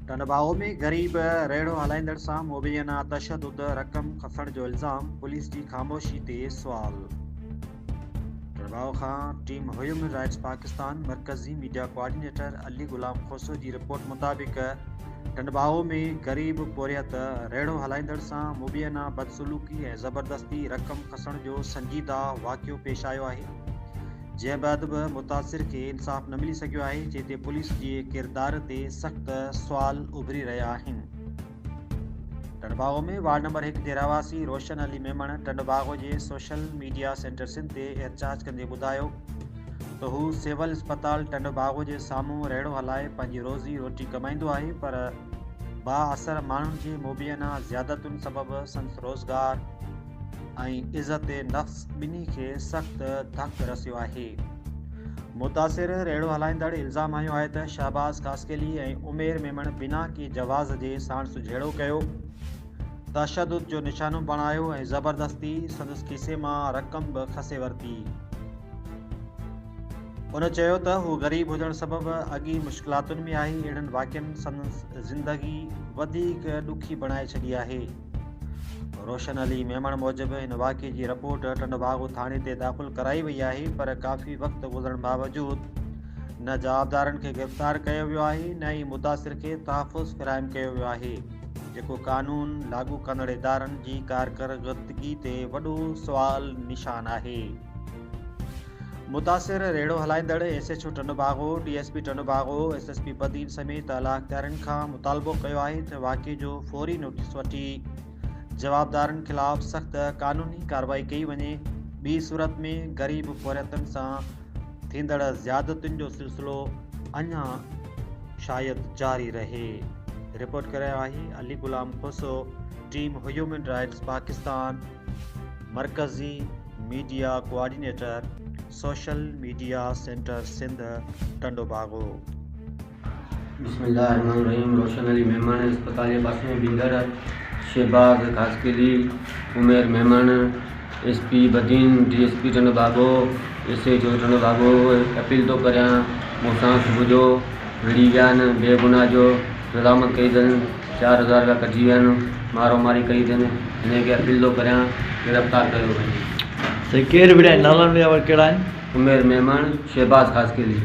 ٽنڊوباهو ۾ غريب ريڙهو هلائيندڙ سان مبينا تشدد، رقم کسڻ جو الزام، پوليس جي خاموشي تي سوال. ٽنڊوباهو کان ٽيم هيومن رائٽس پاڪستان مرڪزي ميڊيا ڪوآرڊينيٽر علي غلام کوسو جي رپورٽ مطابق ٽنڊوباهو ۾ غريب پورهيت ريڙهو هلائيندڙ سان مبينا بدسلوڪي ۽ زبردستي رقم کسڻ جو سنجيده واقعو پيش آيو آهي. جنهن بعد به متاثر کي انصاف نه ملي سگهيو آهي، جنهن تي پوليس جي ڪردار تي سخت سوال اڀري رهيا آهن. ٽنڊوباغو ۾ وارڊ نمبر هڪ جي رهواسي روشن علي ميمڻ ٽنڊوباغو جي سوشل ميڊيا سينٽر سنڌ تي احتجاج ڪندي ٻڌايو ته هو سول اسپتال ٽنڊوباغو جي سامهون ريڙهو هلائي پنهنجي روزي روٽي ڪمائيندو آهي پر بااثر ماڻهن جي مبينا زيادتين سبب سندس روزگار ۽ عزت نفس ٻنهي کي سخت ڌڪ رسيو آهي. متاثر ريڙهو هلائيندڙ الزام هنيو آهي ته شهباز خاصخيلي ۽ عمير ميمڻ بنا ڪنهن جواز جي ساڻس جهيڙو ڪيو، تشدد جو نشانو بڻايو ۽ زبردستي سندس کيسي مان رقم به کسي ورتي. هن چيو ته هو غريب هجڻ سبب اڳ ئي مشڪلاتن ۾ آهي، اهڙن واقعن سندس زندگي وڌيڪ ڏکي بڻائي ڇڏي آهي. روشن علي ميمڻ موجب هن واقعي جي رپورٽ ٽنڊوباگو ٿاڻي تي داخل ڪرائي وئي آهي پر ڪافي وقت گذرڻ باوجود نه جوابدارن کي گرفتار ڪيو ويو آهي نه ئي متاثر کي تحفظ فراهم ڪيو ويو آهي جيڪو قانون لاڳو ڪندڙ ادارن جي ڪارڪردگي تي وڏو سوال نشان آهي. متاثر ريڙهو هلائيندڙ S H O Tando Bago, D S P Tando Bago, S S P Badin سميت اعليٰ اختيارين کان مطالبو ڪيو آهي ته واقعي جو فوري نوٽيس وٺي جوابدارن خلاف سخت قانوني ڪارروائي ڪئي وڃي ٻي صورت ۾ غريب پورهيتن سان ٿيندڙ زيادتين جو سلسلو اڃا شايد جاري رهي. رپورٽ ڪري رهيو آهي Ali Ghulam Khoso team human rights Pakistan. مرڪزي media coordinator social media centre Sindh Tando Bago. بسم الله الرحمٰن الرحيم روشن علي ميمڻ اسپتال جي پاسي ۾ بيندڙ Shahbaz Khaskheli Umair Memon S P Badin D S P Tando Bago S H O Tando Bago appeal ٿو ڪريان مون سان صبح جو وڙهي ويا آهن بي گناهه جو مزاحمت ڪئي اٿن 4000 رپيا ڪڍي ويا آهن مارو ماري ڪئي اٿن هن کي اپيل ٿو ڪريان گرفتار ڪيو وڃي. سائين ڪير وڙهيا آهن نالا وڙهيا ڪهڙا آهن. عمير ميمڻ شهباز خاصخيلي.